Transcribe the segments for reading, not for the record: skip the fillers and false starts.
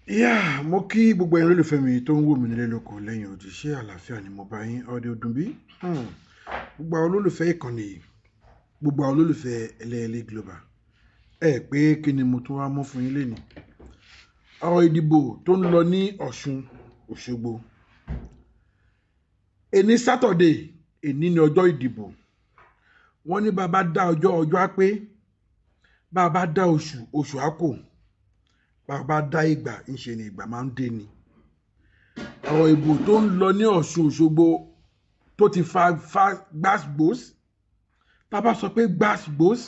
Yá, mo kí gbogbo ẹ̀yin olólùfẹ́ mi tó ń wò mí nílé lóko lẹ́yìn odi. Ṣé àlàáfíà ni mo bá yín? Ọdẹ ọdún bí? Gbogbo àwọn olólùfẹ́ ìkànnì yìí, gbogbo àwọn olólùfẹ́ Ẹlẹ́yẹlé Global. Ẹ pé kí ni mo tún wá mú fún yín lénìí? Ọ̀rọ̀ ìdìbò tó ń lọ ní Ọ̀ṣun Òṣogbo. Èní Sátọ̀dé, èní ni ọjọ́ ìdìbò. Wọ́n ní bàbá dá ọjọ́, ọjọ́ á pé. Bàbá dá oṣù, oṣù á kò. Bàbá dá ìgbà, ńṣe ni ìgbà máa ń dé ni. Ọ̀rọ̀ ìbò tó ń lọ ní Ọ̀ṣun Òṣogbo tó ti fa gbàsgbòs. Bàbá sọ pé gbàsgbòs,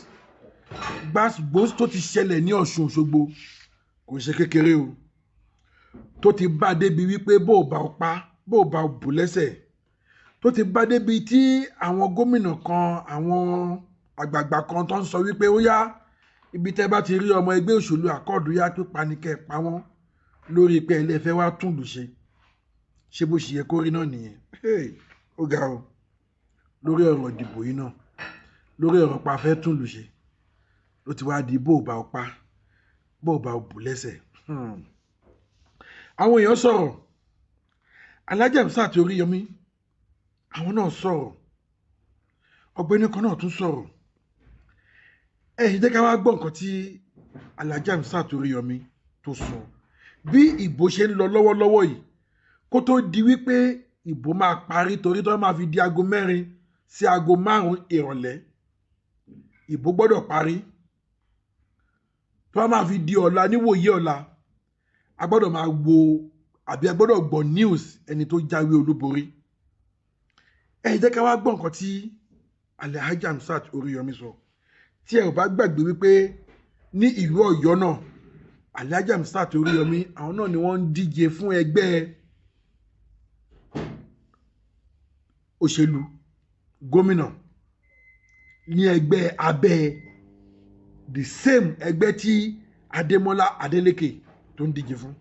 gbàsgbòs tó ti ṣẹlẹ̀ ní Ọ̀ṣun Òṣogbo kò ṣe kékeré o. Tó ti bá débi wípé bó bá o pa, bó bá o bù lẹ́sẹ̀. Tó ti bá débi tí àwọn gómìnà kan, àwọn àgbààgbà kan tó ń sọ wípé ó yá, ibi tẹ́ bá ti rí ọmọ ẹgbẹ́ òṣèlú àkọ́ọ̀dù yá pípa ni kẹ́ ẹ pa wọ́n lórí pé ẹ lè fẹ́ wá túnlù ṣe. Ṣé bó ṣe yẹ kó rí náà nìyẹn? Hey, ó ga o. Lórí ọ̀rọ̀ ìdìbò yìí náà, lórí ọ̀rọ̀ pa fẹ́ túnlù ṣe, ló ti wá di bó bá o pa, bó bá o bù lẹ́sẹ̀. Àwọn èèyàn sọ̀rọ̀. Alhaji Hamzat Oríyọmí, àwọn náà sọ̀rọ̀. Ọ̀gbẹ́ni kan náà tún sọ̀rọ̀. Ẹ jẹ́ ká wá gbọ́ nǹkan tí Alhaji Hamzat Oríyọmí tó sọ. Bí ìbò ṣe ń lọ lọ́wọ́lọ́wọ́ yìí, kó tó di wípé ìbò máa parí torí tó máa fi di aago 4 sí aago 5 ìrọ̀lẹ́, ìbò gbọ́dọ̀ parí. Tó máa fi di ọ̀la níwòyí ọ̀la, a gbọ́dọ̀ máa wo àbí a gbọ́dọ̀ gbọ́ news ẹni tó jáwé olúborí. Ẹ jẹ́ ká wá gbọ́ nǹkan tí Alhaji Hamzat Oríyọmí sọ. Tí ẹ ò bá gbàgbé wípé ní ìlú Ọ̀yọ́ náà, Alhaji Hamzat Oríyọmí, àwọn náà ni wọ́n ń díje fún ẹgbẹ́ òṣèlú gómìnà ní ẹgbẹ́ abẹ́ the same ẹgbẹ́ tí Adémọ́lá Adélékè tó ń díje fún,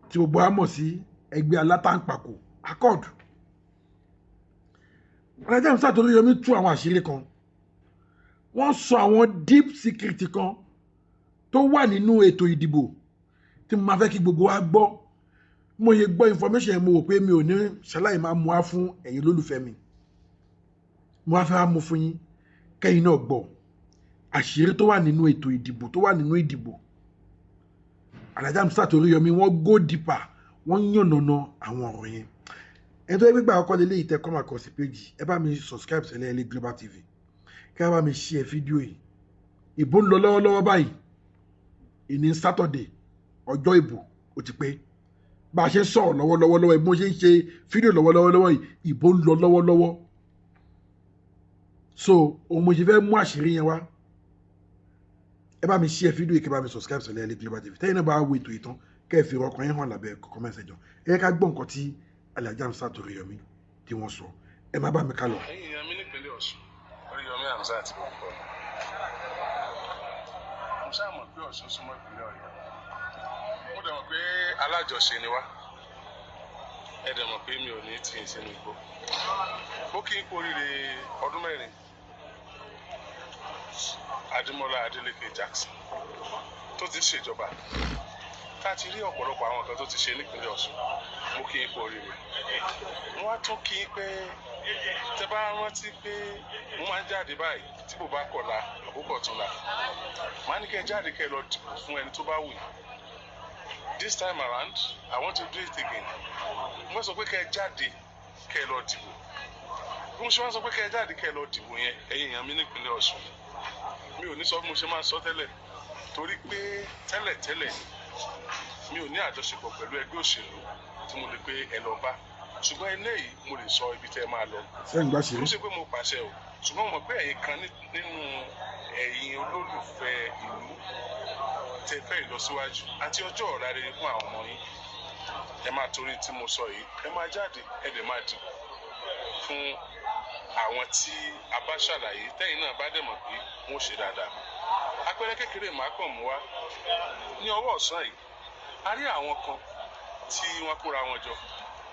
tí gbogbo wa mọ̀ sí ẹgbẹ́ alátaǹpàkò Accord. Alhaji Hamzat Oríyọmí tú àwọn àṣírí kan. Wọ́n sọ àwọn deep secret kan tó wà nínú ètò ìdìbò tí mo máa fẹ́ kí gbogbo wa gbọ́. Mo yẹ gbọ́ information yẹn, mo wò pé mi ò ní ṣaláì máa mú wá fún ẹ̀yin olólùfẹ́ mi. Mo wá fẹ́ wá mú fún yín kẹ́yìn náà gbọ́ àṣírí tó wà nínú ètò ìdìbò tó wà nínú ìdìbò. Alhaji Hamzat Oríyọmí wọ́n go deeper, wọ́n yànnàná àwọn ọ̀rọ̀ yẹn. Ẹni tó yẹ gbígbà ọkọ lélẹ́yìí tẹ come across page, ẹ bá mi subscribe sí Ẹlẹ́yẹlé Global TV, kí ẹ bá mi share fídíò yìí. Ìbò ń lọ lọ́wọ́lọ́wọ́ báyìí. Ìní Sátọ̀dé, ọjọ́ ìbò ó ti pé. Bá a ṣe ń sọ̀rọ̀ lọ́wọ́lọ́wọ́ lọ́wọ́, bí mo ṣe ń ṣe fídíò lọ́wọ́lọ́wọ́ lọ́wọ́ yìí, ìbò ń lọ lọ́wọ́lọ́wọ́. So òun mo ṣe fẹ́ mú àṣírí yẹn wá. Ẹ bá mi share fídíò yìí, kí ẹ bá mi subscribe sí Ẹlẹ́yẹlé Global TV. Tẹ́yìn náà bá wo ètò ìtàn, kẹ́ ẹ fi ọkàn yín hàn lábẹ́ comment section. Ẹ yẹ ká gbọ́ nǹkan tí Alhaji Hamzat Oríyọmí tí wọ́n sọ. Ẹ má bá mi ká lọ. Ẹ̀yin èèyàn mi nípínlẹ̀ Ọ̀ṣun, Oríyọmí Hamzat ló ń bọ̀. Mo ṣáà mọ̀ pé Ọ̀ṣun súnmọ́ ìpínlẹ̀ Ọ̀yọ́. Mo dẹ̀ mọ̀ pé alájọṣe ni wá. Ẹ dẹ̀ mọ̀ pé mi ò ní tì í sínú igbó. Mo kí n kú oríire ọdún 4 Adémọ́lá Adélékè Jackson tó ti ń ṣèjọba. Tá a ti rí ọ̀pọ̀lọpọ̀ àwọn nǹkan tó ti ṣe nípínlẹ̀ Ọ̀ṣun. Mo kí n kú oríire. Mo wá tún kí n pé tẹ bá rántí pé mo máa ń jáde báyìí tí mo bá kọ̀la àbúkọ̀ tún la. Màá ní kẹ́ ẹ jáde kẹ́ ẹ lọ dìbò fún ẹni tó bá wù yín. This time around, I want to do it again. Mo sọ pé kẹ́ ẹ jáde kẹ́ ẹ lọ dìbò. Bí mo ṣe wá sọ pé kẹ́ ẹ jáde kẹ́ ẹ lọ dìbò yẹn, ẹ̀yin èèyàn mi nípínlẹ̀ Ọ̀ṣun. Mi ò ní sọ bí mo ṣe máa ń sọ tẹ́lẹ̀ torí pé tẹ́lẹ̀tẹ́lẹ̀ mi ò ní àjọṣepọ̀ pẹ̀lú ẹgbẹ́ òṣèlú tí mo lè pé ẹ lọ bá. Ṣùgbọ́n eléyìí mo lè sọ ibi tẹ́ ẹ máa lọ. Ṣé ń gbà ṣe? Kò ṣe pé mo pàṣẹ o, ṣùgbọ́n mo mọ̀ pé ẹ̀yin kan nínú ẹ̀yin olólùfẹ́ ìlú tẹ́ fẹ́ ìlọsíwájú àti ọjọ́ ọ̀la rere fún àwọn ọmọ yín. Ẹ máa torí tí mo sọ yìí, ẹ máa jáde, ẹ dẹ̀ máa dìbò fún àwọn tí a bá ṣàlàyé tẹ́yìn náà bá dẹ̀ mọ̀ pé wọ́n ṣe dáadáa. Àpẹẹrẹ kékeré màá kàn mú wá. Ní ọwọ́ ọ̀sán yìí, a rí àwọn kan tí wọ́n kóra wọn jọ.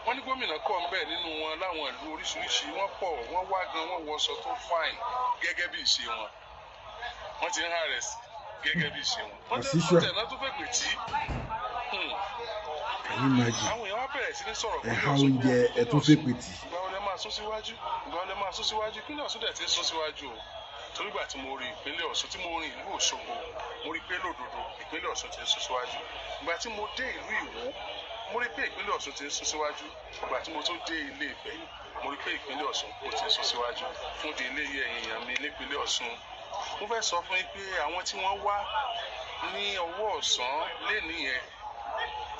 Wọ́n ní gómìnà kọ̀ ń bẹ̀ nínú wọn láwọn ìlú oríṣiríṣi. Wọ́n pọ̀, wọ́n wá gan, wọ́n wọṣọ tó fine gẹ́gẹ́ bí ìṣe wọn. Wọ́n ti ń hàrẹ̀ sí gẹ́gẹ́ bí ìṣe wọn. Wọ́n tẹ̀ náà tó fẹ́ pè tí. Can you imagine? Àwọn èèyàn wá bẹ̀rẹ̀ sí ní sọ̀rọ̀. Ẹ há oúnjẹ, ẹ tún fèpè tì. Ìgbà wo lẹ máa sún síwájú? Ìgbà wo lẹ máa sún síwájú? Ìpínlẹ̀ Ọ̀ṣun dẹ̀ ti ń sún síwájú o, torí ìgbà tí mo rí ìpínlẹ̀ Ọ̀ṣun, tí mo rìn ìlú Òṣogbo, mo rí pé lódodo ìpínlẹ̀ Ọ̀ṣun ti ń sún síwájú. Ìgbà tí mo dé ìlú Ìwó, mo rí pé ìpínlẹ̀ Ọ̀ṣun ti ń sún síwájú. Ìgbà tí mo tún dé Ilé Ifẹ̀, mo rí pé ìpínlẹ̀ Ọ̀ṣun ó ti ń sún síwájú. Fún di eléyìí, ẹ̀yin èèyàn mi nípínlẹ̀ Ọ̀ṣun, mo fẹ́ sọ fún yín pé àwọn tí wọ́n wá ní ọwọ́ ọ̀sán lénìí yẹn,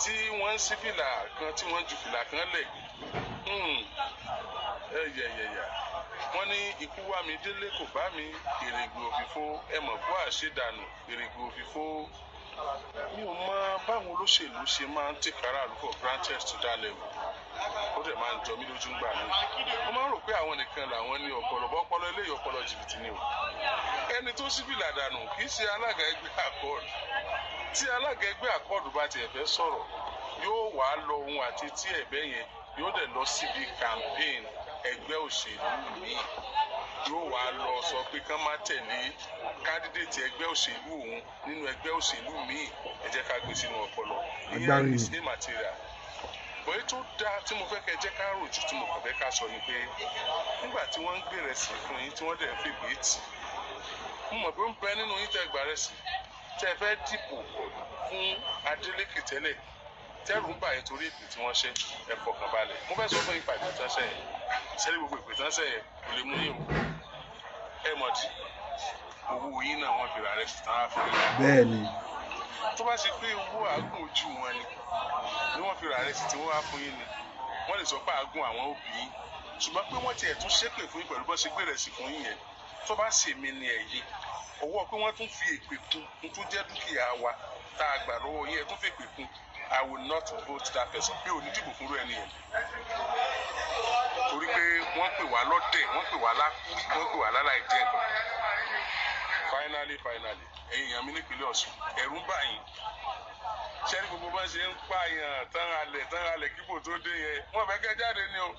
tí wọ́n ń sí fìlà kan, tí wọ́n ju fìlà kan lẹ̀, ẹ̀yẹ̀yẹ̀yà, wọ́n ní ikú wá mi délé kò bá mi, èrègbè òfìfo, ẹ mọ̀ bó àṣedànù èrègbè òfìfo. Mi ò mọ báwọn olóṣèlú ṣe máa ń take aráàlú for granted to that level. Ó dẹ̀ máa ń jọ mí lójú ńgbà mí. Mo máa ń rò pé àwọn nìkan làwọn ní ọpọlọ bọ́ ọpọlọ. Eléyìí, ọpọlọ jìbìtì ni o. Ẹni tó sí fìlà dànù kì í ṣe alága ẹgbẹ́ Accord. Tí alága ẹgbẹ́ Accord bá tiẹ̀ fẹ́ sọ̀rọ̀, yóò wá lọ ohun àti tí ẹ̀bẹ̀ yẹn, yóò dẹ̀ lọ síbi campaign ẹgbẹ́ òṣèlú míì, yóò wá lọ sọ pé kán má tẹ̀lé candidate ẹgbẹ́ òṣèlú òun nínú ẹgbẹ́ òṣèlú míì. Ẹ jẹ́ ká gbé sínú ọpọlọ. Agbárí Ìyẹn ni. is immaterial. Bóyá tó dáa tí mo fẹ́ kẹ́ jẹ́ ká rò jù, tí mo kàn fẹ́ ká sọ ni pé nígbà tí wọ́n ń gbé rẹsì fún yín, tí wọ́n dẹ̀ ń fèpè tì, mo mọ̀ pé ń bẹ nínú yín tẹ́ gbà rẹsì, tẹ́ fẹ́ dìbò fún Adeleke tẹ́lẹ̀, tẹ́rù ń bà yín torí èpè tí wọ́n ṣe. Ẹ fọkàn balẹ̀. Mo fẹ́ sọ fún yín pa ìpè tí wọ́n ṣe yẹn sẹ́ni, gbogbo ìpè tí wọ́n ṣe yẹn kò lè mú yín o. Ẹ mọ̀ dí owó yín náà wọ́n fi ra rẹsì tán á fún yín. Bẹ́ẹ̀ ni. Tó bá ṣe pé owó àágùn ojú wọn ni wọ́n fi ra rẹsì tí wọ́n wá fún yín ni, wọ́n lè sọ pé àágùn àwọn òbí yín. Ṣùgbọ́n pé wọ́n tiẹ̀ tún ṣépè fún yín pẹ̀lú bó ṣe gbé rẹsì fún yín yẹn, tó bá ṣèmi ni ẹ̀yin, ọwọ́ pé wọ́n tún fi èpè kún n tó jẹ́ dúkìá wa tá a gbà lọ́wọ́ yín, ẹ̀ tún fi èpè kún, I will not vote that person. Bí ò ní dìbò fúnrú ẹni yẹn, torí pé wọ́n pè wá lọ́dẹ̀, wọ́n pè wá lákú, wọ́n pè wá láláì jẹ́ nǹkan. Finally, finally, ẹ̀yin èèyàn mi nípínlẹ̀ Ọ̀ṣun, ẹ̀rù ń bà yín. Ṣẹ́ni gbogbo bá ṣe ń pààyàn tán alẹ̀ tán alẹ̀ kíbò tó dé yẹn, wọ́n fẹ́ kẹ́ jáde ni o.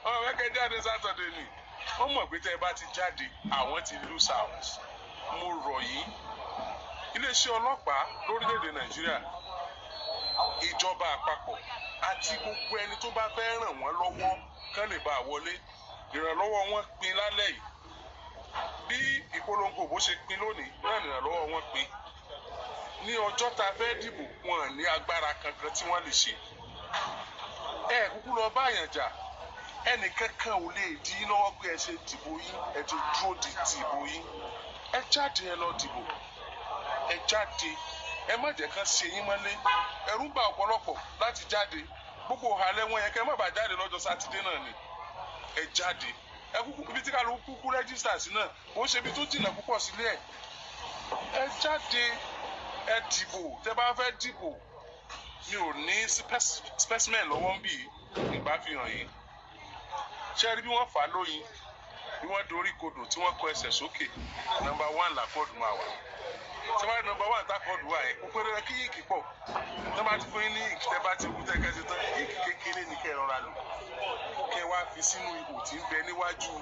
Wọ́n fẹ́ kẹ́ jáde Saturday ni. Wọ́n mọ̀ pé tẹ́ ẹ bá ti jáde, àwọn ti lose out. Mo rọ̀ yín, iléeṣẹ́ ọlọ́pàá lórílẹ̀‐èdè Nàìjíríà, ìjọba àpapọ̀ àti gbogbo ẹni tó bá fẹ́ ràn wọ́n lọ́wọ́ kán lè bá a wọlé, ìrànlọ́wọ́ wọn pin lálẹ́ yìí. Bí ìpolongo bó ṣe pin lónìí náà nìrànlọ́wọ́ wọn pin ní ọjọ́ tá a fẹ́ dìbò. Wọn ní agbára kankan tí wọ́n lè ṣe. Ẹ kúkú lọ bá àyàn jà, ẹnìkankan ò lè dí yín lọ́wọ́ pé ẹ ṣe dìbò yín. Ẹ ti dúró di dìbò yín, ẹ jáde, ẹ lọ dìbò. Ẹ jáde, ẹ má jẹ́ kán ṣe yín mọ́lé. Ẹ̀rù ń bà ọ̀pọ̀lọpọ̀ láti jáde. Gbogbo ọ̀hálẹ̀ wọn yẹn, kẹ́ ẹ má bàa jáde lọ́jọ́ Sátidé náà ni. Ẹ jáde, ẹ kúkú ibi tí kálukú kúkú register sí náà, kò ń ṣe ibi tó jìnnà púpọ̀ sílé ẹ̀. Ẹ jáde, ẹ dìbò tẹ́ bá fẹ́ dìbò. Mi ò ní specimen lọ́wọ́ ń bì ìgbà fi hàn yín. Ṣé ẹ rí bí wọ́n fà á lóyin, bí wọ́n dorí kodò, tí wọ́n kọ ẹsẹ̀ sókè? Number one l'Accord máa wà. Tí wọ́n bá number one t'Accord wà yẹn, kó péré kí ink pọ̀. Tí wọ́n bá ti fún yín ní ink, tẹ́ bá ti wú tẹ́ kẹ́sì tán, ink kékeré ní kẹ́ ẹ rọra lò, kẹ́ wá fi sínú ihò tí ń bẹ níwájú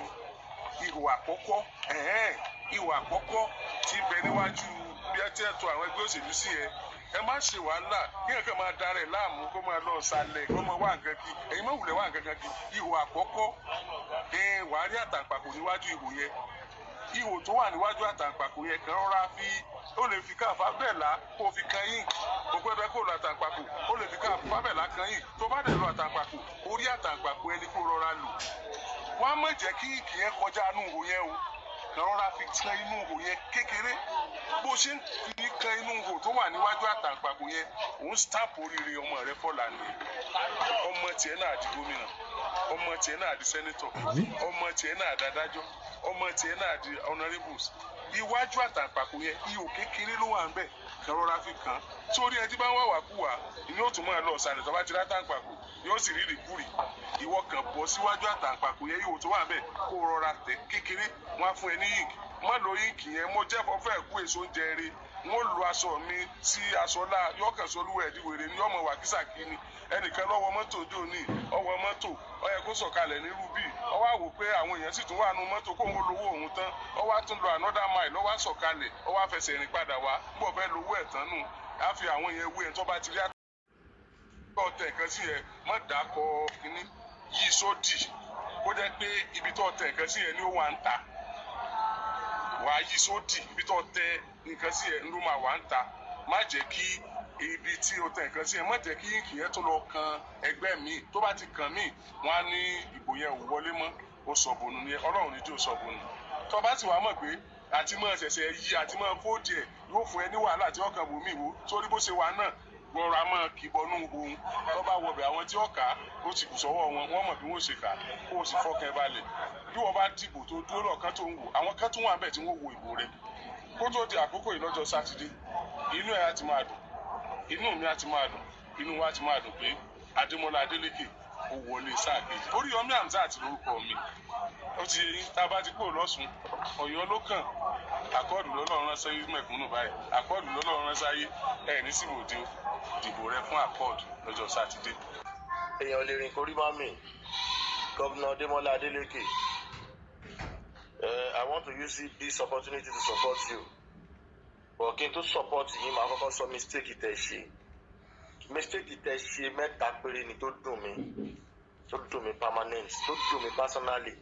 ihò àkọ́kọ́, ẹ̀hẹ́n, ihò àkọ́kọ́ tí ń bẹ níwájú bí ẹ ti ẹ̀ tó àwọn ẹgbẹ́ òṣèlú sí yẹn. Ẹ má ṣe wàhálà kí ẹ̀kan máa darẹ̀ láàmú, kó máa lọ ṣàlẹ̀, kó máa wá nǹkan kí ẹ̀yin má wulẹ̀ wá nǹkan kan kí. Ihò àkọ́kọ́, ẹ wàá rí àtàǹpàkò níwájú ihò yẹn. Ihò tó wà níwájú àtàǹpàkò yẹn kan, rọra fi, ó lè fi káàfà bẹ́ẹ̀ kó fi kan ink. Kò gbọ́dọ̀ kó lo àtàǹpàkò, ó lè fi káàfà bẹ́ẹ̀ kan ink. Tó bá dẹ̀ lo àtàǹpàkò, orí àtàǹpàkò ẹni kó rọra lò. Wọ́n á má jẹ́ kí ink yẹn kọjá inú ihò yẹn o. Kàn rọra fi kan inú ihò yẹn kékeré. Bó ṣe ń fi kan inú ihò tó wà níwájú àtàǹpàkò yẹn, òun stamp oríire ọmọ rẹ fọlá nìyẹn. Ọmọ tiẹ̀ náà di gómìnà, ọmọ tiẹ̀ náà di senator, Àmín. ọmọ tiẹ̀ náà di adájọ́, ọmọ tiẹ̀ náà di honourables. Iwájú àtàǹpàkò yẹn, ihò kékeré ló wà ń bẹ̀, kàn rọra fi kàn án. Sórí ẹ tí bá ń wà wàkúwà ìní ó tún máa lọ ọ̀sàlẹ̀. Tó bá ti rí àtàǹpàkò, yóò sì rí ìrìkúrì. Ìwọ kàn bọ́ síwájú àtàǹpàkò yẹn, ihò tó wà ń bẹ̀, kó rọra tẹ̀ kékeré. Wọ́n á fún ẹ ní ink. Má lo ink yẹn. Mo jẹ́ fẹ́ kú èso oúnjẹ rẹ, wọ́n lo aṣọ mi sí aṣọ lá yọkàn solúwẹ̀ ẹ̀díwèrè ní ọmọ wàkísà kí ni. Ẹnìkan lọ́wọ́ mọ́tò òjò ní ọwọ́ mọ́tò, ó yẹ kó sọ̀kalẹ̀ ní rúbì, ó wá wò pé àwọn èèyàn sì tún wà nù mọ́tò, kóun ó lówó òun tán, ó wá tún lọ another mile, ó wá sọ̀kalẹ̀, ó wá fẹsẹ̀ rìn padà wá. Bó fẹ́ lówó ẹ̀ tán nù, á fi àwọn yẹn wé ẹ̀ tó bá ti rí Tó tẹ nǹkan sí yẹn, má dàkọ kínní yí sódì, kó jẹ́ pé ibi tó tẹ nǹkan sí yẹn ni ó wà ń ta. Wàá yí sódì, ibi tó tẹ nǹkan sí yẹn ló máa wà ń ta. Má jẹ́ kí ibi tí o tẹ nǹkan sí yẹn, má jẹ́ kí ink yẹn tó lọ kan ẹgbẹ́ míì. Tó bá ti kàn míì, wọ́n á ní ìbò yẹn ò wọlé mọ́. Ó sọ bònú ni. Ọlọ́run ní tí ó sọ bònú. Tó bá sì wàá mọ̀ pé àti mọ́ ṣẹ̀ṣẹ̀ yí àti mọ́ fóòdì ẹ̀ yóò fún ẹ ní wàhálà tí ọkàn bò mí wò sórí bó ṣe wà náà, gbọ́ra mọ́ kì í bọnú ohun tó bá wọbẹ̀. Àwọn tí ó kà á, ó ti kù sọ́wọ́ wọn, wọ́n mọ̀ bí wọ́n ṣe kà á, kó o sì fọkàn ẹ balẹ̀. Bí wọ́n bá dìbò tó dúró lọ́ọ̀kan tó ń wò, àwọn kan tún wà bẹ́ẹ̀ tí wọ́n wo ìbò rẹ̀ kó tó di àkókò yìí lọ́jọ́ Sátidé, inú ẹ̀ á ti máa dùn, inú mi á ti máa dùn, inú wa ti máa dùn pé Adémọ́lá Adélékè ó wọlé sáà kejì. Oríyọmí Hamzat lórúkọ mi. Ó ti yẹ yín, tá a bá ti kúrò lọ́sùn, Ọ̀yọ́ ló kàn. Accord lọ́lọ́run ránṣẹ́ mẹ̀kúnnù báyìí, Accord lọ́lọ́run ránṣẹ́ ayé ẹ̀ ní síbòde. Dìbò rẹ fún Accord lọ́jọ́ Sátidé. Èèyàn lè rìn kórí má mì. Governor Demola Adeleke, I want to use this opportunity to support you, but kí n tó support yín, màá kọ́kọ́ sọ mistake tẹ́ ṣe. Mistake tẹ́ ṣe mẹ́ta péré ni tó dùn mí, tó dùn mí permanent, tó dùn mí personally.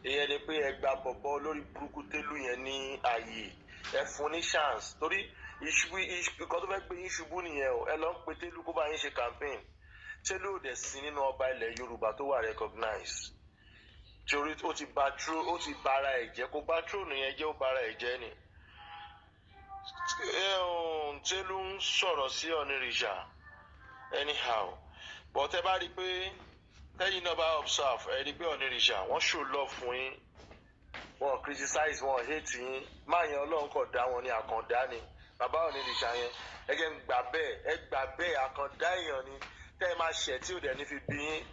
Ìyẹn ni pé ẹ gba bọ̀bọ̀ lórí burúkú télù yẹn ní ààyè, ẹ fún ní chance, torí ìṣubú nǹkan tó fẹ́ gbé yín ṣubú nìyẹn o. Ẹ lọ ń pe Télú kó bá yín ṣe campaign. Télú ò dẹ̀ sí nínú ọba ilẹ̀ Yorùbá tó wà recognize, torí ó ti ba ara ẹ̀ jẹ́. Kó bá throne yẹn jẹ́, ó ba ara ẹ̀ jẹ́ ni. Télú ń sọ̀rọ̀ sí Ọ̀nìrìṣà anyhow, but ẹ bá rí i pé tẹ́yìn náà bá observe, ẹ rí i pé Ọ̀nìrìṣà wọ́n show love fún yín, wọn criticize, wọn hate yín. Máa yẹn, Ọlọ́run kọ̀ dá wọn ní àkàndá ni bàbá Ọ̀nìrìṣà yẹn. Ẹ jẹ́ ń gbà bẹ́ẹ̀, ẹ gbà bẹ́ẹ̀, àkàndá èèyàn ni tẹ́ ẹ máa ṣẹ̀ tí ò dẹ̀ ní fi bí yín.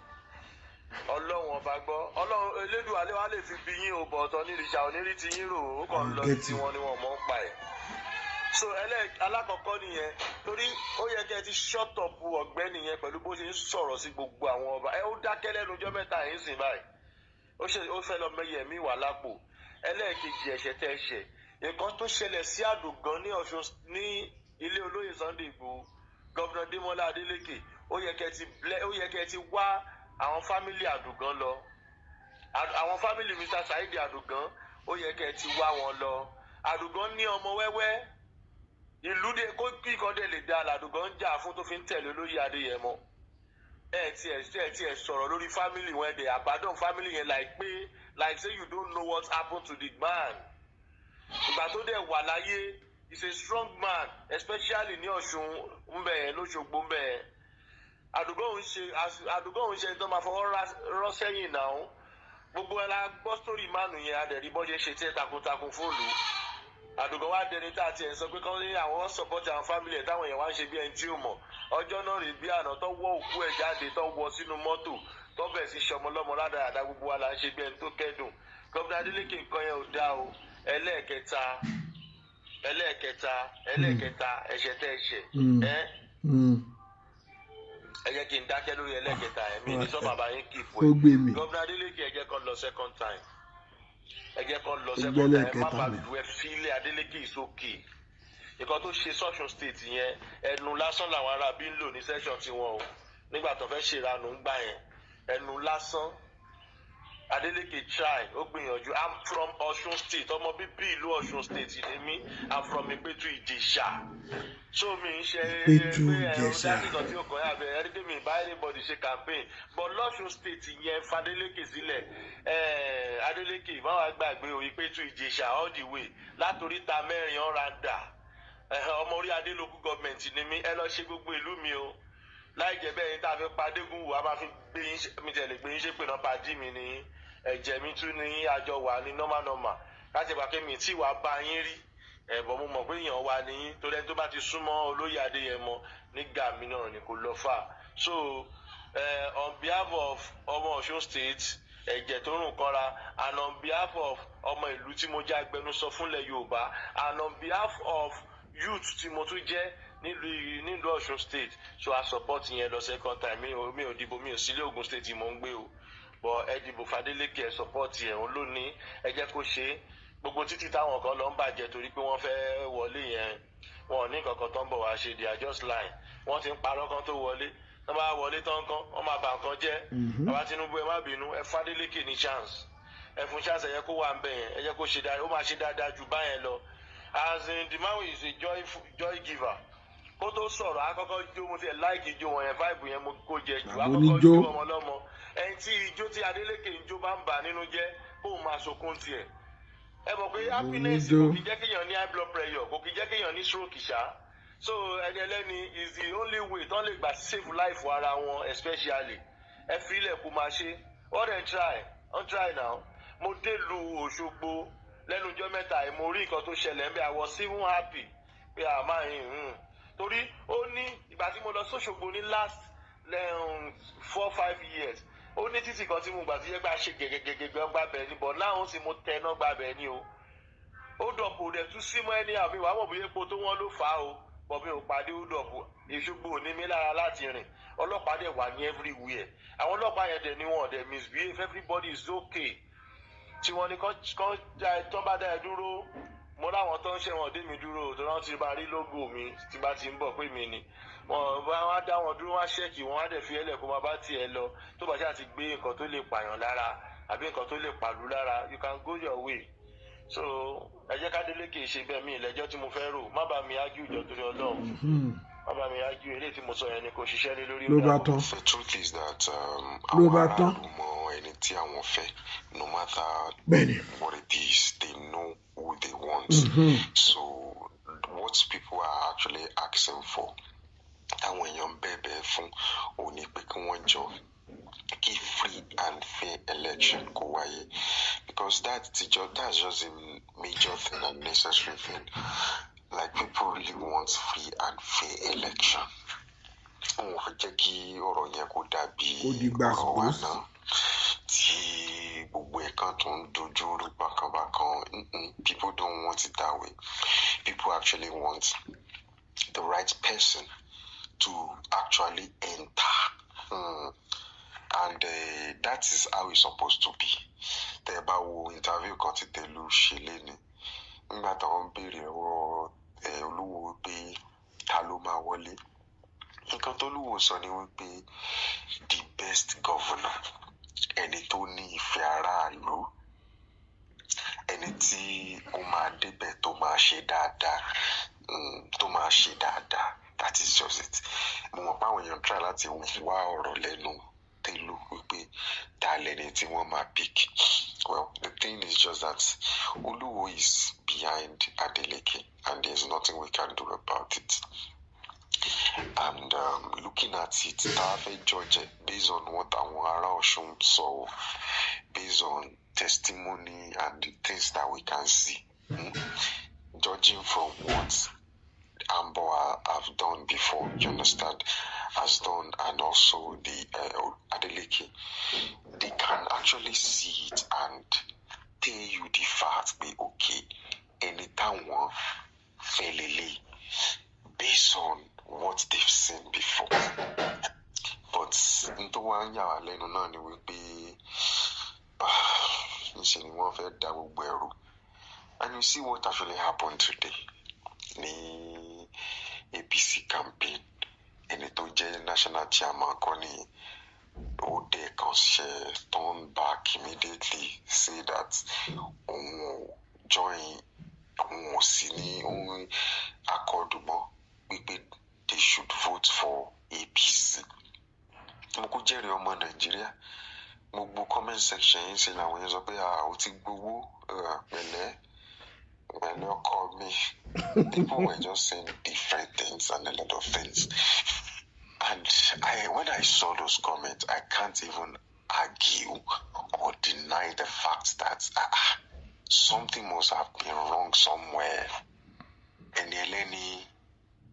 Ọlọ́run ọba gbọ́, Ọlọ́run Elédùn alẹ́ wa lè fi bí yín o, bọ̀ ọ̀tọ̀ Onírìṣà onírí ti yín rò ó kàn ń lọ sí wọn ni wọn mọ̀ ń pa ẹ̀. So ẹlẹ́ alákọ̀ọ́kọ́ nìyẹn, torí ó yẹ kẹ́ ẹ ti shut up ọ̀gbẹ́ni yẹn pẹ̀lú bó ṣe ń sọ̀rọ̀ sí gbogbo àwọn ọba. Ẹ ó dákẹ́ lẹ́nu ọjọ́ mẹ́ta yìí sìn báyìí, ó ṣe ó fẹ́ lọ mẹ́yẹ mí wà lápò. Ẹlẹ́ẹ̀kejì, ẹ̀ṣẹ̀ tẹ́ ẹ ṣẹ̀, nǹkan tó ṣẹlẹ̀ sí Àdògán ní Ọ̀ṣun ní ilé olóyè Sunday Igboho, Governor Démọ́lá Adélékè, ó yẹ kẹ́ ẹ ti wá àwọn family Àdògán lọ, àwọn family Mr Saheed Àdògán, ó yẹ kẹ́ ẹ ti wá wọn lọ. Àdògán ní ọmọ wẹ́wẹ́, ìlú dé kó kí nǹkan dé lè da làdògán ń jà fún tó fi ń tẹ̀lé olóyè Adéyẹmọ. Ẹ tiẹ̀ sọ̀rọ̀ lórí family wọn, ẹ dẹ̀ abandon family yẹn like pé like say you don't know what happened to the man. Ìgbà tó dẹ̀ wà láyé, is a strong man, especially ní Ọ̀ṣun ńbẹ yẹn, lóṣogbo ńbẹ yẹn. Àdùgọ́ òun ṣe tó máa fọwọ́ rọ́ sẹ́yìn náà. Gbogbo ẹ̀ la gbọ́ story mánu yẹn, adẹ̀rí bọ́ ṣe ṣe tiẹ̀ takuntakun fóònù. Àdùgọ́ wa dẹni tá a tiẹ̀ sọ pé kọ́ ní àwọn support àwọn family ẹ̀, táwọn èèyàn wá ń ṣe bí ẹni tí ò mọ̀. Ọjọ́ náà rèé bí àná tó wọ́ òkú ẹ̀ jáde, tó wọ sínú mọ́tò, tó bẹ̀ sí sọmọlọ́mọ ládàáda, gbogbo wa là ń ṣe bí ẹni tó kẹ́dùn. Gómìnà Adeleke, nǹkan yẹn ò dá o. Ẹlẹ́ẹ̀kẹta, ẹ̀ṣẹ̀ tẹ́ ẹ̀ṣẹ̀ ẹ́, ẹ jẹ́ kí n dákẹ́ lórí ẹlẹ́ẹ̀kẹta. Ẹ̀mí ní sọ bàbá yín kì í fún Ó ẹ. gbé mi. Gómìnà Adeleke, ẹ jẹ́ kó lọ second time, ẹ jẹ́ kó lọ Ó second gbẹ́lẹ̀ time. Ẹ má kẹta bàa mi. lu, ẹ fílẹ̀. Adeleke is okay. Nǹkan tó ṣe sọ́ṣun State yẹn, ẹnu lásán làwọn ará bí ń lò ní session tiwọn o. Nígbà tó fẹ́ ṣèrànù ń gbà yẹn, ẹnu lásán. Adeleke try, ó gbìyànjú. I'm from Ọ̀ṣun State, ọmọ bíbí ìlú Ọ̀ṣun State ni mí. I'm from Ìpẹ́tù Ìjẹ̀ṣà, so mi ń ṣe Ìpẹ́tù pé ẹ̀rọ Ìjẹ̀ṣà. Dásìkò tí ó kàn yà bẹ́ẹ̀ ẹni pé mi bá anybody ṣe campaign, but lọ́ṣun State yẹn, f'Adeleke sílẹ̀. Adeleke, má wàá gbàgbé o, Ìpẹ́tù Ìjẹ̀ṣà all the way látòríta mẹ́rin ọ̀ràǹdà, ọmọ orí adé local government ni mí. Ẹ lọ ṣe gbogbo ìlú mi o. Láì jẹ́ bẹ́ẹ̀ yín tá a fi pa Adégún wò, a máa fi gbé yín mi tẹ̀lé gbé yín ṣépè náà. Pàdí mi ní ẹ̀jẹ̀ mi tún ní àjọ wà ní normal normal láti ìgbà pé mi tí wàá bá yín rí ẹ̀bọ̀n. Mo mọ̀ pé èèyàn wà ní yín, torí ẹni tó bá ti súnmọ́ olóyè Adéyẹmọ nígbà mi náà ni kò lọ fà. So on behalf of ọmọ Ọ̀ṣun State, ẹ̀jẹ̀ tó rùn kọ́ra, and on behalf of ọmọ ìlú tí mo jẹ́ agbẹnusọ fúnlẹ̀ Yorùbá, and on behalf of youth tí mo tún jẹ́ nílùú Ọ̀ṣun State, so I support yẹn lọ second time. Mi ò dìbò, mi ò sílé, Ògùn State mò ń gbé o, but ẹ dìbò f'Adélékè, ẹ support ẹ, òun ló ní, ẹ jẹ́ kó ṣe é. Gbogbo títí táwọn kan lọ ń bàjẹ́ torí pé wọ́n fẹ́ wọlé yẹn, wọn ò ní nǹkan kan tó ń bọ̀ wá ṣe. They are just lying. Wọ́n ti ń parọ́ kan tó wọlé. Tó bá wọlé tán kán, wọ́n máa bà nǹkan jẹ́. Bàbá Tinubu, ẹ má bínú, ẹ f'Adeleke ní chance, ẹ fún chance, ẹ yẹ kó wà ń bẹ̀ yẹn, ẹ jẹ́ kó ṣe dáadáa, ó máa ṣe dáadáa ju báyẹn lọ. As in, the man is a joy giver. Kó tó sọ̀rọ̀, akọ́kọ́ jó. Mo tiẹ̀ like ijó wọn yẹn, vibe yẹn mo kó jẹ jù. Bàbá Akọ́kọ́ oníjó. jó ọmọ lọ́mọ. Ẹni tí ijó tí Adeleke ń jó bá ń bà nínú jẹ́, kóun máa sunkún tiẹ̀. Ẹ mọ̀ pé happiness Oníjó. kò kì í jẹ́ kéèyàn ní high blood pressure, kò kì í jẹ́ kéèyàn ní stroke ṣá. So ẹni ẹlẹ́ni is the only way tán lè gbà save life ara wọn, especially ẹ fi ilẹ̀ kó máa ṣe. Wọ́n dẹ̀ try, wọ́n try now. Mo dé lu Òṣogbo lẹ́nu ọjọ́ mẹ́ta yìí, mo rí nǹkan tó ṣẹlẹ̀ ń bẹ́. I was even happy pé a máa ń torí ó ní ìgbà tí mo lọ sóṣogbo ní last 4-5 years, ó ní títì kan tí mo gbà tí yẹ gbà ṣe gẹ́gẹ́gẹ́gẹ́ gbà bẹ́ẹ̀ ni, but láwọn sì mo tẹ náà gbà bẹ́ẹ̀ ni o. Ó dọ̀pọ̀ rẹ̀ tún sí mọ́ ẹni àmì wàá mọ̀ bóyá epo tó wọ́n ló fà á o, bọ̀ mi ò pàdé ó dọ̀pọ̀. Ìṣubú ò ní mi lára láti rìn. Ọlọ́pàá dẹ̀ wà ní everywhere. Àwọn ọlọ́pàá yẹn dẹ̀ ni wọn dẹ̀ misbehave, everybody is okay. Tí wọ́n ní kán tán bá dá ẹ dúró, mo láwọn tó ń ṣẹ̀wọ̀n dé mi dúró tó rántí bá rí logo mi tí bá ti ń bọ̀ pé mi ni wọn bá wọn á dá wọn dúró, wọn á check wọn, á dẹ̀ fi ẹlẹ̀ kó máa bá tiẹ̀ lọ. Tó bá ṣáà ti gbé nǹkan tó lè pààyàn lára àbí nǹkan tó lè pàlú lára, you can go your way. So ẹ jẹ́ ká délé kì í ṣe bẹ́ẹ̀. Mi ìlẹ́jọ́ tí mo fẹ́ rò, má bá mi ájú ìjọ torí Ọlọ́run, má bá mi ájú. Eléyìí tí mo sọ yẹn ni kò ṣiṣẹ́ lé lórí. Ló bá tán. The truth is that Ló àwọn bá tán. aráàlú mọ ẹni tí àwọn fẹ́. No matter what it is, they know who they want. So what people are actually asking for, táwọn èèyàn ń bẹ̀bẹ̀ fún òun ni pé kí wọ́n jọ kí free and fair election kó wáyé, because that's just a major thing and necessary thing. Like, people really want free and fair election. Wọn ò fẹ́ jẹ́ kí ọ̀rọ̀ yẹn kó dàbí Kó di ọ̀rọ̀ wa gbàsgbòs. náà tí gbogbo ẹ̀ kan tó ń dojú rú bákan bákan. People don't want it that way. People actually want the right person to actually enter. And that is how it's supposed to be. Tẹ́ ẹ bá wo interview kan tí Tẹ̀lú ṣe léni, nígbà táwọn ń béèrè ọ̀rọ̀ ẹ̀ Olúwo pé ta ló máa wọlé, nǹkan tó lúwo sọ ni wípé the best governor, ẹni tó ní ìfẹ́ aráàlú, ẹni tí ó máa débẹ̀ tó máa ṣe dáadáa, tó máa ṣe dáadáa. That is just it. Mo mọ̀ pé àwọn èèyàn try láti wá ọ̀rọ̀ lẹ́nu Tẹ́lú wípé ta lẹni tí wọ́n máa pick. Well, the thing is just that Olúwo is behind Adeleke and there is nothing we can do about it. And looking at it, tá a fẹ́ judge ẹ̀ based on what àwọn ará Ọ̀ṣun sọ o, based on testimony and the things that we can see, Judging from what Ambo have done before, you understand, has done, and also the Adeleke, they can actually see it and tell you the fact pé okay, ẹni táwọn fẹ́ lélẹ̀ based on what they've seen before. But n tó wá ń yà wá lẹ́nu náà ni wípé ńṣe ni wọ́n fẹ́ da gbogbo ẹ̀rù. And you see what actually happened today ní APC campaign. Ẹni tó jẹ́ national chairman kọ́ ni ó dẹ̀ kàn ṣe turn back immediately, say that òun ò join, òun ò sí ní òun Accord mọ́, wípé they should vote for APC. Mo kú jẹ́rìí ọmọ Nàìjíríà, gbogbo comment section yìí ṣe làwọn yẹn sọ pé, "Ah, ó ti gbowó, pẹ̀lẹ́ pẹ̀lẹ́ ọkọ mi." People were just saying different things and a lot of things, and when I saw those comments, I can't even argue or deny the fact that something must have been wrong somewhere. Ẹni ẹlẹ́ni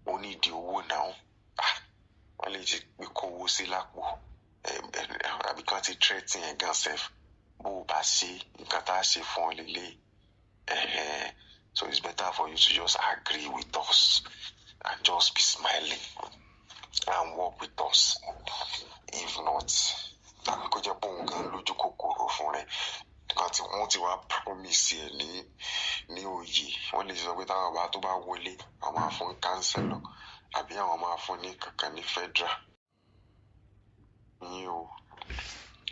onídìí owó náà, wọ́n lè ti pé kówó sí lápò, àbí kan ti threaten ẹ̀ gan sef, bó o bá ṣe nǹkan tá a ṣe fún ọ lélẹ̀. So it's better for you to just agree with us and just be smiling and work with us. If not, tàbí kó jẹ́ pé òun gan lójú kòkòrò fún rẹ̀ nǹkan tí wọ́n ti wá promise ẹ̀ ní òye, wọ́n lè sọ pé táwọn bá tó bá wọlé, àwọn máa fún councillor àbí àwọn máa fún ní kankan ní federal. o.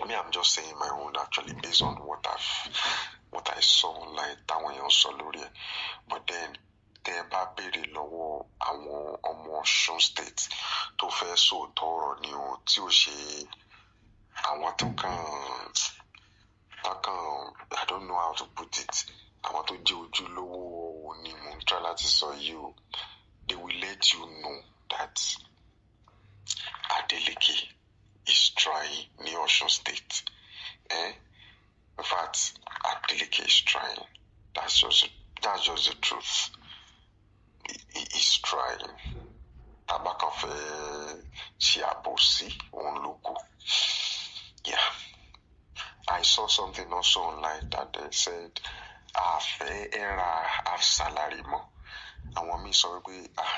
Me, I'm just saying my own actually based on what I saw online táwọn èèyàn sọ lórí ẹ̀. But then tẹ́ ẹ bá béèrè lọ́wọ́ àwọn ọmọ Ọ̀ṣun State tó fẹ́ sòótọ́ ọ̀rọ̀ ni o, tí ò ṣe àwọn tó kàn, I don't know how to put it, àwọn tó jẹ́ ojúlówó ni mò ń try láti sọ yìí o, they will let you know that Adeleke is trying ní Ọ̀ṣun State. Eh? In fact, Adeleke is trying. That's just the truth. He is trying. Tá a bá kàn fẹ́ ṣe àbòsí, òun ló kù. Yeah. I saw something also online that they said a ò fẹ́ era half salary mọ́. Àwọn míì sọ wípé, ah,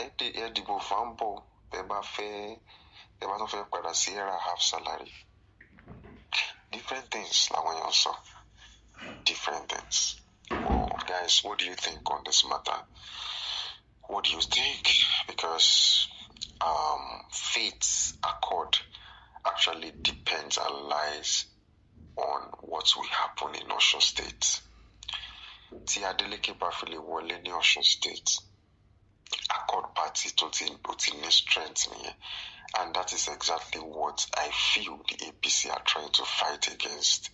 ẹ dìbò fáńbọ̀ tẹ bá fẹ́, tẹ bá tún fẹ́ padà sí era half salary. Different things làwọn èèyàn sọ. Different things. Well, guys, what do you think on this matter? What do you think? Because fate's accord actually depends and lies on what will happen in Osun State. Tí Adeleke bá fi lè wọlé ní Osun State, Accord Party tó ti ó ti ní strength nìyẹn, and that is exactly what I feel the APC are trying to fight against,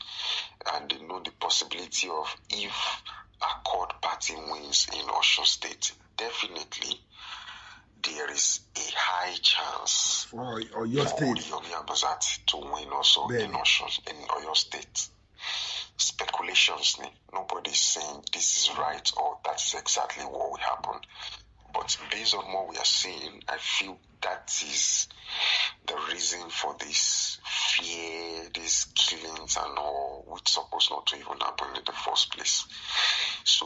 and they know the possibility of if Accord Party wins in Osun State, definitely there is a high chance for Ọ̀yọ́ for State. Oriyomi Hamzat to win also in Bẹ́ẹ̀ni. Osun, in Oyo State. Speculations ni, nobody is saying this is right or that is exactly what will happen. But based on what we are seeing, I feel that is the reason for this fear, these killings and all, which supposed not to even happen in the first place. So,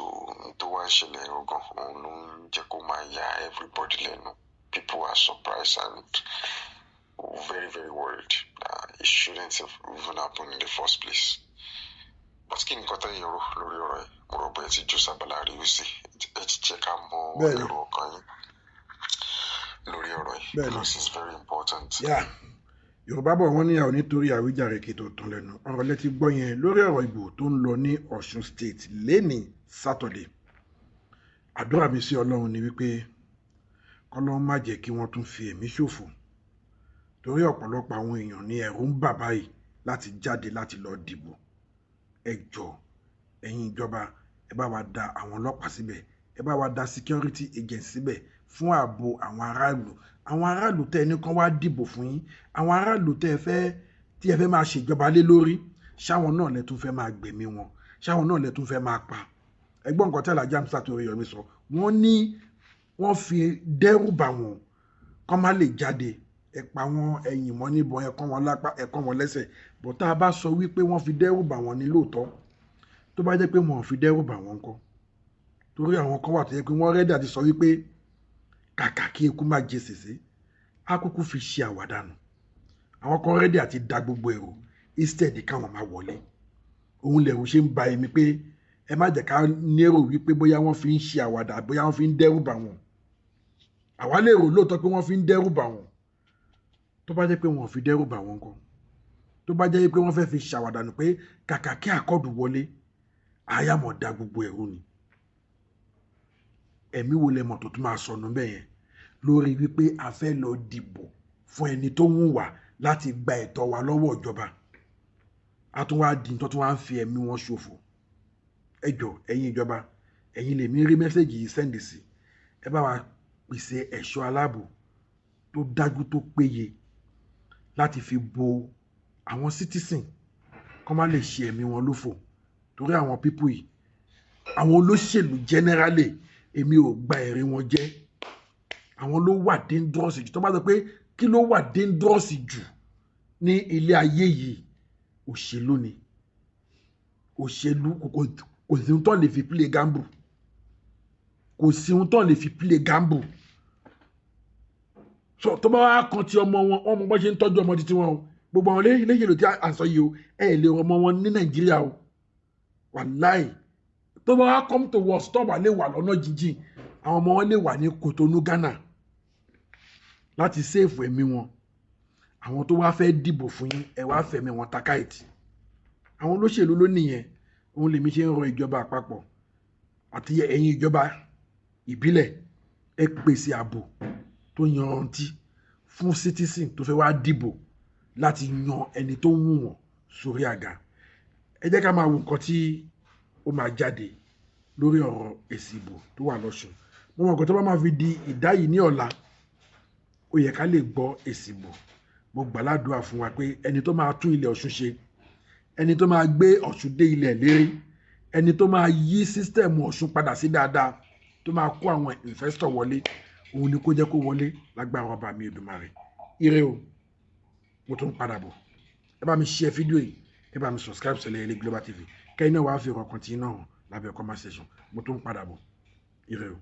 tó wá ń ṣẹlẹ̀ gangan, òun ló ń jẹ́ kó máa ya everybody lẹ́nu. People are surprised and very, very worried. It shouldn't have even happened in the first place. But kí ni nǹkan tẹ́yìn rò lórí ọ̀rọ̀ yìí? Mo rò pé ẹ ti jó sábàlá rí sí. Ẹ ti jẹ́ ká mọ Bẹ́ẹ̀ni. Èrò ọkàn yín lórí ọ̀rọ̀ yìí Bẹ́ẹ̀ni. Because it's very important. Yá, Yorùbá bọ̀, wọ́n ní àwọn nítorí àwíjàre kí tó tán lẹ́nu ọ̀rọ̀ lẹ́tí gbọ́ yẹn lórí ọ̀rọ̀ ìbò tó ń lọ ní Ọ̀ṣun State lẹ́ni Saturday. Àdúrà mi sí Ọlọ́run ni wípé kọ́lọ́run má jẹ́ kí wọ́n tún fi ẹ̀mí ṣòfò, torí ọ̀pọ̀lọpọ̀ àwọn èèyàn ní ẹ̀rù ń bà báyìí láti jáde láti lọ dìbò. Ẹ jọ̀ọ́, ẹ̀yin ìjọba, ẹ bá wa da àwọn ọlọ́pàá síbẹ̀, ẹ bá wa da security agents síbẹ̀ fún ààbò àwọn aráàlú, àwọn aráàlú tẹ́ ẹ ní kán wá dìbò fún yín, àwọn aráàlú tẹ́ ẹ fẹ́ tí ẹ fẹ́ máa ṣèjọba lé lórí. Ṣáwọn náà lẹ tún fẹ́ máa gbẹ̀mí wọn? Ṣáwọn náà lẹ tún fẹ́ máa pa? Ẹgbọ́n nǹkan tí Alhaji Hamzat Oríyọmí sọ. Wọ́n ní wọ́n fi dẹ́rù bà wọ́n kán má lè jáde. Ẹ pa wọ́n, ẹ̀yìn mọ́ níbọn, ẹ kọ́ wọn lápá, ẹ kọ́ wọn lẹ́sẹ̀. Bọ̀ tá a bá sọ wípé wọ́n fi dẹ́rù bà wọ́n ní lóòótọ́, tó bá jẹ́ pé wọn ò fi dẹ́rù bà wọ́n ńkọ́? Torí àwọn kan wà tó yẹ pé wọ́n ready àti sọ wípé kàkà kí eku má jẹ sèse, á kúkú fi ṣe àwàdànù. Àwọn kan ready àti da gbogbo èrò instead káwọn máa wọlé. Òun lẹ̀rù ṣe ń ba èmi pé ẹ má jẹ́ ká nérò wípé bóyá wọ́n fi ń ṣe àwàdà, bóyá wọ́n fi ń dẹ́rù bà wọ́n. Àwa lè rò lóòótọ́ pé wọ́n fi ń dẹ́rù bà wọ́n. Tó bá jẹ́ pé wọ́n ò fi dẹ́rù bà wọ́n ńkọ́? Tó bá jẹ́ pé wọ́n fẹ́ fi ṣàwàdànù pé kàkà kí Accord wọlé, àyàmọ̀ da gbogbo ẹ̀rú ni, ẹ̀mí wo lẹ mọ̀ tó tún máa sọnù bẹ́ẹ̀ yẹn lórí wípé a fẹ́ lọ dìbò fún ẹni tó ń wà láti gba ẹ̀tọ́ wa lọ́wọ́ ìjọba? A tún wá di tó tún wá ń fi ẹ̀mí wọn ṣòfò. Ẹ jọ̀ọ́, ẹ̀yin ìjọba, ẹ̀yin lèmi rí message yìí send sí, ẹ bá wa pèsè ẹ̀ṣọ́ aláàbò tó dájú, tó péye láti fi bo àwọn citizen kó má lè ṣe ẹ̀mí wọn lófò, torí àwọn people yìí, àwọn olóṣèlú generally, èmi ò gba ẹ̀rí wọn jẹ́. Àwọn ló wà dangerous jù. Tó bá sọ pé kí ló wà dangerous jù ní ilé ayé yìí, òṣèlú ni. Òṣèlú, kò sí ohun tó lè fi play gamble, kò sí ohun tó lè fi play gamble. So tó bá wá kan ti ọmọ wọn, wọn mọ bó ṣe ń tọ́jú ọmọ títí wọn o. Gbogbo àwọn léyìn tí a sọ yìí o, ẹ lè ọmọ wọn ní Nàìjíríà o, wàláì. Tó bá wá come to worst, tó bá lè wà lọ́nà jíjìn, àwọn ọmọ wọn lè wà ní Kòtónú, Ghana, láti save ẹ̀mí wọn. Àwọn tó wá fẹ́ dìbò fún yín, ẹ wá fẹ̀mí wọn takáìtì. Àwọn olóṣèlú ló nìyẹn. Òun lèmi ṣe ń rọ ìjọba àpapọ̀ àti ẹ̀yin ìjọba ìbílẹ̀, ẹ pèsè ààbò tó yanrantí fún citizen tó fẹ́ wá dìbò láti yan ẹni tó wù wọ́n sórí àga. Ẹ jẹ́ ká máa wo nǹkan tí ó máa jáde lórí ọ̀rọ̀ èsì ìbò tó wà lọ́sùn. Mo mọ̀ nǹkan tó bá máa fi di ìdá yìí ní ọ̀la, ó yẹ ká lè gbọ́ èsì ìbò. Mo gbàládùá fún wa pé ẹni tó máa tún ilẹ̀ Ọ̀ṣun ṣe, ẹni tó máa gbé Ọ̀ṣun dé ilẹ̀ lérí, ẹni tó máa yí system Ọ̀ṣun padà sí dáadáa, tó máa kó àwọn investor wọlé, òun ni kó jẹ́ kó wọlé lágbára ọba mi Èdùmàrè. Ire o, mo tún padà bọ̀. Ẹ bá mi share fídíò yìí, ẹ bá mi subscribe sí Ẹlẹ́yẹlé Global TV, kẹ́yìn náà wàá fi ọ̀rọ̀ kan tí náà hàn lábẹ́ comment section. Mo tún padà bọ̀. Ire o.